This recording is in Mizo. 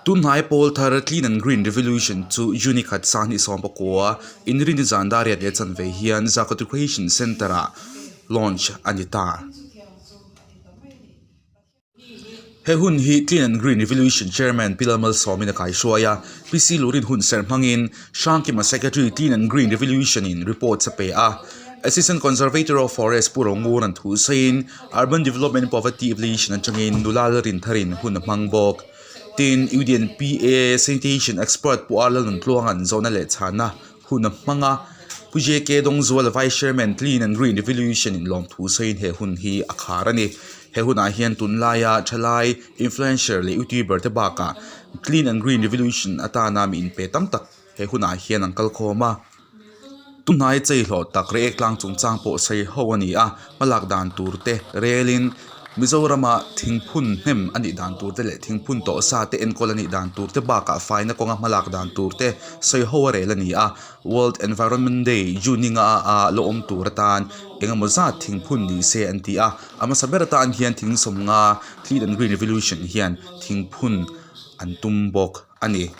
Tunhnai pawl thar Clean and Green Revolution chu June khat sanghnih 19 Inrinni zan dar riat leh chanve hian Zakawt Recreation Centre-ah launch a ni ta. He hun hi Clean and Green Revolution Chairman Pi Lalmalsawmin a kaihruai a, PC Lurin hun serh hmangin Hrangkima Secretary Clean and Green Revolution in reports a pe a. Assistant Conservator of Forest Pu Rongur-a'n thu sawiin Urban Development Poverty Alleviation atangin nula Lalrintharin hun a hmang bawk. Tin, UDNPA Sanitation Expert Pu Ar Lalnuntluanga'n zawhna leh chhanna hun a hmang a, Pu JK Dawngzuala Vice Chairman Clean and Green Revolution in lawmthu sawiin he hun hi a khar a ni. He hunah hian tunlaia thalai, influencer leh youtuber te bakah Clean and Green Revolution atana mi inpe tam tak he hunah hian an kalkhawm a. Tunhnai cheihlawh tak Reiek tlang chungchang pawh sawi ho a ni a, hmalak dan tur te relin Mizorama thingphun hnem a nih dan tur te leh thingphun tawh sa te enkawl a nih dan tur te bakah faina kawnga hmalak dan tur te sawi ho a rel a ni a. World Environment Day June ninga a la awm tur atan engemaw zat thingphun ni se an ti a, a hmasa ber atan hian thing sawmnga Clean and Green Revolution hian thingphun an tum bawk a ni.